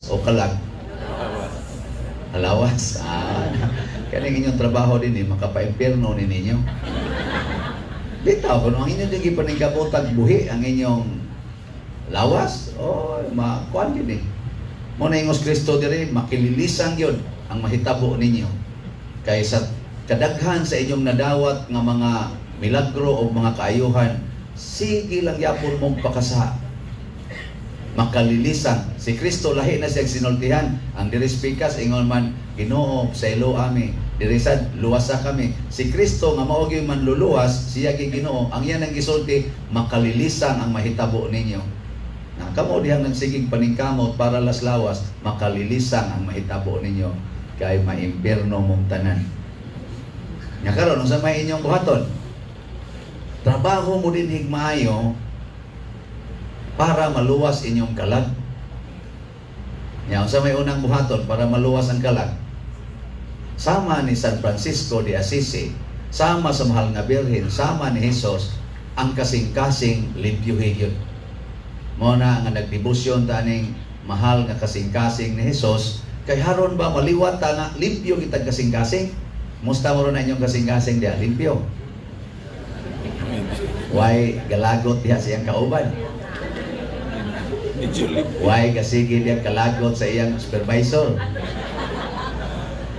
O kalag? Lawas. Ah, kaning inyong trabaho din eh, makapa-impierno ni ninyo. Bitaw, kung ang inyong din gipaningkamotag buhi, ang inyong lawas, oh, makuan din eh. Mao na ingos Kristo diri, makililisan yun ang mahitabo ninyo. Kay sa kadaghan sa inyong nadawat nga mga milagro o mga kaayuhan, sige lang yapon mong pakasa. Makalilisan. Si Kristo lahi na siya sinultihan. Ang diri pikas ingon man, "Ginoo, saylo ami." Diri sad luwasa kami. Si Kristo nga mao gyud manluluwas, siya gi Ginoo, ang iyang gisulti, makalilisan ang mahitabo ninyo. Na kamo dihang nagsigig paningkamot para las lawas, makalilisan ang mahitabo ninyo kay maimpierno mong tanan. Nya karon, unsa may inyong buhaton? Trabaho mo din maayo para maluwas inyong kalag. Nya unsa may unang buhaton para maluwas ang kalag? Sama ni San Francisco de Assisi, sama sa Mahal nga Birhen, sama ni Jesus, ang kasing-kasing limpyuhi gyud. Mao na nga nagdebosyon ta aning mahal nga kasing-kasing ni Jesus kay haron ba maliwat ta nga limpyo kitag kasing-kasing. Musta mo ron na inyong kasing-kasing diha, limpyo? Why galagot diha sa iyang kauban? Medyo limpyo. Why kasige diha kalagot sa iyang supervisor?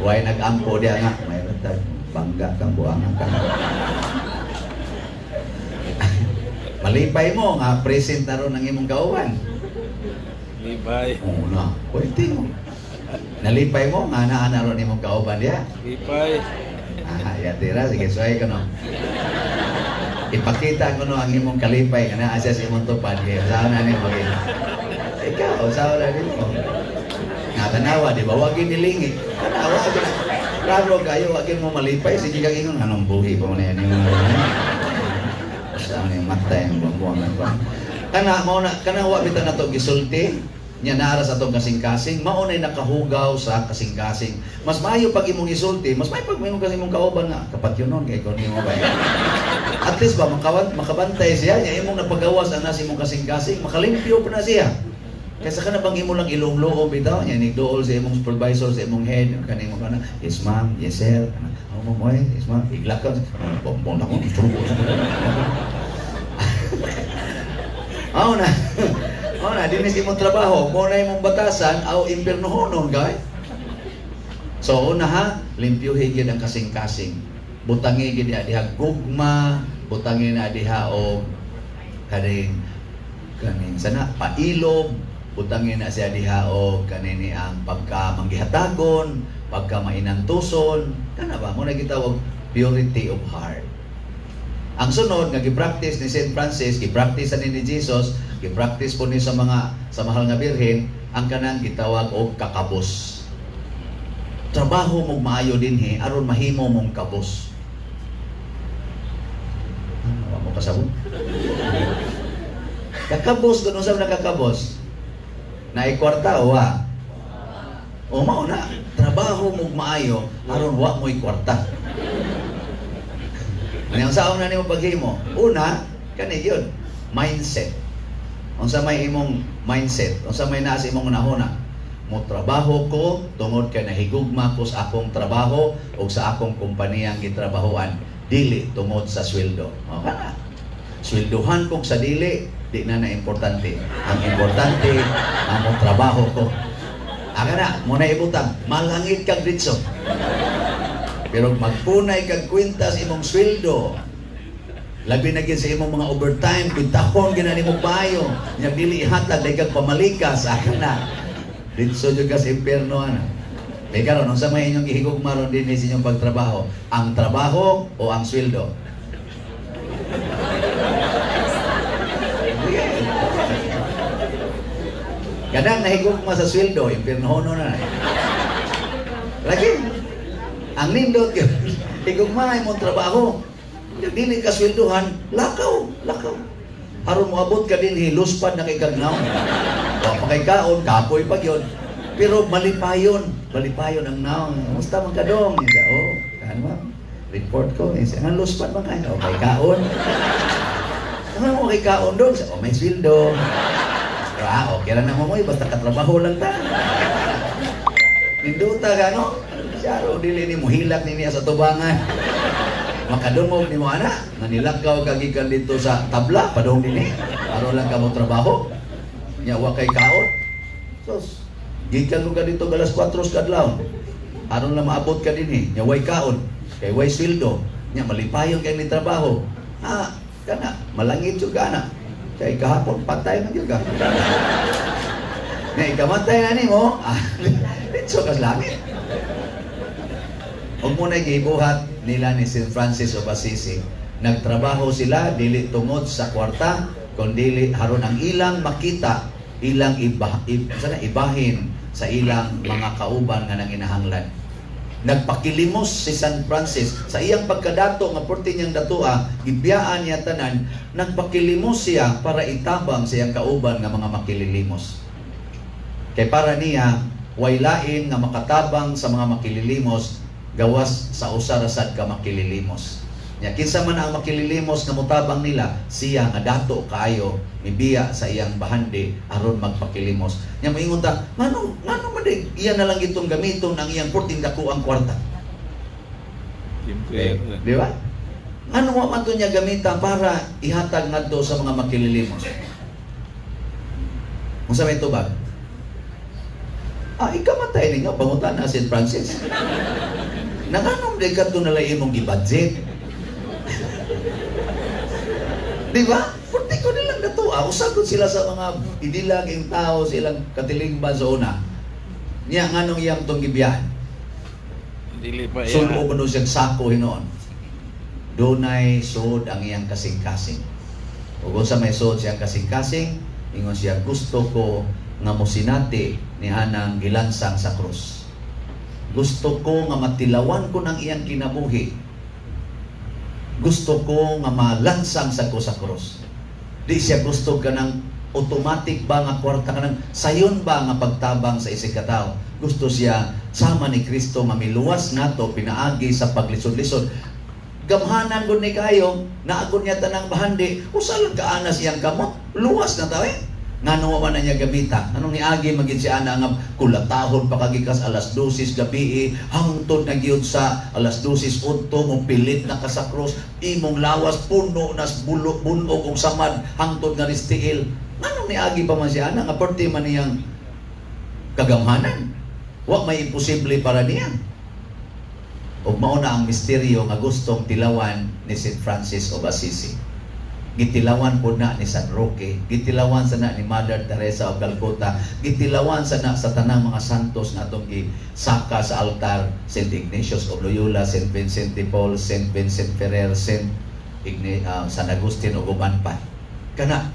Why nag-ampo diha nga may tag bangga kang buangan ka? Malipay mo nga present na ron ang imong kauban. Lipay. Oo na, pwede mo. Nalipay mo nga naa na ron imong kauban diha. Lipay. Ah, ya tira, sige, suway ko no. Ipakita ko no ang imong kalipay nga naa siya sa imong tupad. Kaya usaha na nimo pag. Ikaw, usaha na nimo. Nga tanawa, di ba? Wag nilingi. Tanawa, wag. Klaro kayo, wag mo malipay. Sige kang ingon, anong buhi pa mo na yan yung basta ang yung mata yung buwang na pa. Kana mao na kana wa bitaw nato gisulti nya naara sa atong kasing-kasing, mao nay nakahugaw sa kasing-kasing. Mas maayo pag imong isulti, mas maayo pag imong kasi imong kauban nga kapatyonon kay ikaw nimo ba. At least ba makawan makabantay siya nya imong napagawas ang nasa imong kasing-kasing, makalimpyo pa na siya. Kaysa kana bang imo lang ilong-loob bitaw nya nigduol sa imong supervisor, sa imong head, kanimo kana, "Yes ma'am, yes sir." Kana, "Oh ma'am, oy, yes ma'am." Iglak ka, "Bombong ako, gusto ko." Mao na. Mao na, dinis imong trabaho, mao na imong batasan, aw impiernohonon kay. So una ha, limpyuhi gyud ang kasing-kasing. Butangi gyud diha diha gugma, butangi na diha og kaning kaning sana pailob, butangi na siya diha og kanini ang pagka manggihatagon, pagka mainantuson, kana ba mo na gitawag purity of heart. Ang sunod nga gi-practice ni Saint Francis, gi-practice ani ni Jesus, gi-practice po ni sa mga sa mahal nga Birhen, ang kanang gitawag og kakabos. Trabaho mong maayo dinhi aron mahimo mong kabos. Ah, wa mo kasabot. Kakabos doon sa nakakabos. Naay kwarta o wa? O mao na, trabaho mong maayo aron wa mo'y kwarta. Ano ang saon na nimo paghimo? Una, kani gyud, mindset. Unsa may imong mindset? Unsa may naa sa imong hunahuna? Mo trabaho ko tungod kay nahigugma ko sa akong trabaho o sa akong kompaniyang gitrabahoan, dili tungod sa sweldo. O kana. Sweldohan kog sa dili, di na na importante. Ang importante, ang mo trabaho ko. Aka na, mo na ibutang, malangit kag ditso. Pero magpunay kag kwenta sa imong sweldo, labi na gyud sa imong mga overtime, kwentahon gyud na nimo payo, nya dili ihatag dahil kag pamalikas, aka na. Ditso jud ka sa impierno ana. Kay karon, unsa may inyong gihigugma ron dinhi sa inyong pagtrabaho? Ang trabaho o ang sweldo? Sige. Kanang nahigugma sa sweldo, impiernohono na. Lagi. Ang nindot yun, higugma imong trabaho. Dili ka sweldohan, lakaw, lakaw. Aron moabot ka dinhi, luspad na kay kag nawong. Wa pa kay kaon, kapoy pa gyud. Pero malipayon, malipayon ang naong. "Kumusta man ka dong?" Siya, "Oh, kan ma'am. Report ko." Siya, "Nga luspad man kayo." "Oh, kay kaon." "Ano mo kay kaon dong?" Siya, "Oh, may sweldo." "Ah, okay lang naman mo, basta katrabaho lang ta." Ninduta ka, no? Siyaro, dili ni mo hilak ni niya sa tubangan. Makadungog ni mo ana, nga nilakaw ka gikan dito sa tabla, padung dinhi. Aron lang ka mo trabaho. Nya wa kay kaon. Sus, gikan ko ka dito alas 4 sa kadlawon. Aron lang maabot ka dinhi, nya way kaon, kay way sweldo. Nya malipayon kay ni trabaho. Ah, kana malangit jud ka na. Kay kahapon patay man jud ka. Nya ikamatay na nimo, ah, ditso ka sa langit. Ug mao na gibuhat nila ni St. Francis of Assisi. Nagtrabaho sila dili tungod sa kwarta, kundi aron ang ilang makita, ilang iba, sana ibahin sa ilang mga kauban nga nanginahanglan. Nagpakilimos si San Francis sa iyang pagkadato nga porte niyang datoa, gibiyaan niya tanan, nagpakilimos siya para itabang sa iyang kauban nga mga makililimos. Kay para niya, way lain nga makatabang sa mga makililimos gawas sa usa ra sad ka makililimos. Nya kinsa man ang makililimos nga motabang nila, siya nga dato kaayo mibiya sa iyang bahandi aron magpakilimos. Nya moingon ta, ngano ngano man di iya na lang itong gamiton ang iyang porting dako ang kwarta? Siyempre. Di ba? Ngano wa man to niya gamita para ihatag ngadto sa mga makililimos? Unsa may tubag? Ah, ikamatay ninyo, pangutana St. Francis. Nanganom di ka to nalay imong gibudget? Di ba? Pwede ko nilang natuwa. Usagod sila sa mga idilag yung tao, silang katilingban sa una. Niya, nganong iyang tong gibiyaan? Dili pa iya. Sulbo ba siyang sako hinoon? Dunay suod ang iyang kasing-kasing. Ug unsa may suod siyang kasing-kasing, ingon siya, "Gusto ko nga mosinati ni anang gilansang sa krus. Gusto ko nga matilawan ko ng iyang kinabuhi. Gusto ko nga malansang sa ko sa krus." Di siya gusto ka ng automatic ba nga kwarta ka ng sayon ba nga pagtabang sa isig katao. Gusto siya sama ni Kristo nga miluwas nato pinaagi sa paglisod-lisod. Gamhanan gud ni kayo, naagod niya tanang bahandi, usa lang kaanas iyang kamot, luwas na tao eh. Ngano man na niya gamita? Anong niagi magid siya ana nga kulatahon pa kagikas alas 12 gabi eh, hangtod na gyud sa alas 12 udto mo pilit na ka sa krus, imong lawas puno nas bulo bunog og samad hangtod nga ristiil. Nganong niagi pa man siya ana nga perti man niyang kagamhanan? Wa may imposible para niya. Ug mao na ang misteryo nga gustong tilawan ni St. Francis of Assisi. Gitilawan po na ni San Roque, gitilawan sa na ni Mother Teresa of Calcutta, gitilawan sa na sa tanang mga santos nga atong gisaka sa altar, St. Ignatius of Loyola, St. Vincent de Paul, St. Vincent Ferrer, St. San Agustin ug uban pa. Kana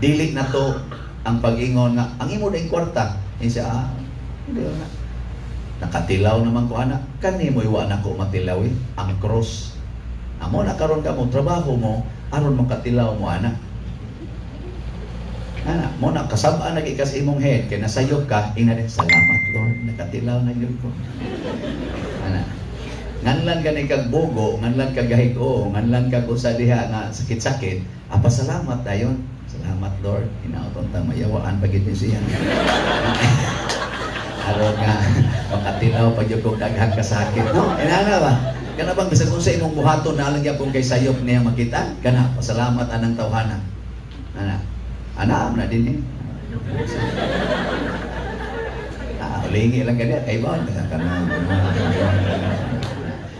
dili na to ang pag-ingon nga ang imo ding kwarta. Insa ah, hindi na. Nakatilaw naman ko ana. Kani mo iwa na ko matilaw eh, ang cross. Amo na karon ka mo trabaho mo aron makatilaw mo ana. Ana, mo na kasab-an na gikas imong head kay nasayop ka ingna din, "Salamat Lord, nakatilaw na gyud ko." Ana. Nganlan ka ni kag bugo, nganlan ka gahig-o, nganlan ka usa diha nga sakit-sakit, apa salamat dayon. "Salamat Lord, hinaot ta mayawaan pa gid ni siya. Aron nga makatilaw pa gyud kog daghang kasakit." No, inana ba? Kana bang bisan unsa imong buhaton na lang gyapon kay sayop niya makita, kana pasalamat anang tawhana. Ana. Ana na din eh. Ah, ulingi lang kaniya kay ba kana.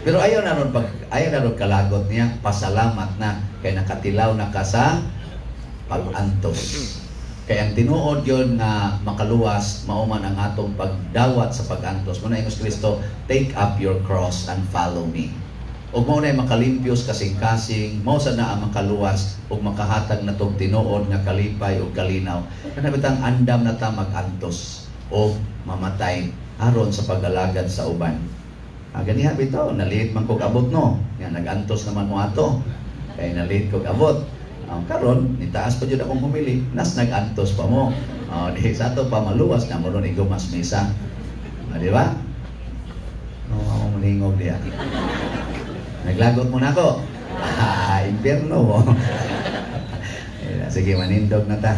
Pero ayaw na ron pag ayaw na ron kalagot niya, pasalamat na kay nakatilaw na ka sa pag-antos. Kay ang tinuod yon nga makaluwas mao man ang atong pagdawat sa pag-antos. Mao na ingon si Kristo, "Take up your cross and follow me." Ug mao na makalimpyos kasing-kasing, mao sa na ang makaluwas ug makahatag na tog tinuod nga kalipay ug kalinaw. Kana bitang andam na ta mag-antos o mamatay aron sa pag-alagad sa uban. Ah, ganiha bitaw, nalate man kog abot no. Nga nag-antos naman mo ato. Kay nalate kog abot. Ah, karon nitaas pa jud akong humili, nas nag-antos pa mo. Oh, di sa ato pa maluwas na mo ron igumas misa. Ah, di ba? Oh, malingog diya. Naglagot mo na ako. Ah, impyerno mo. Eh, sige, manindog na ta.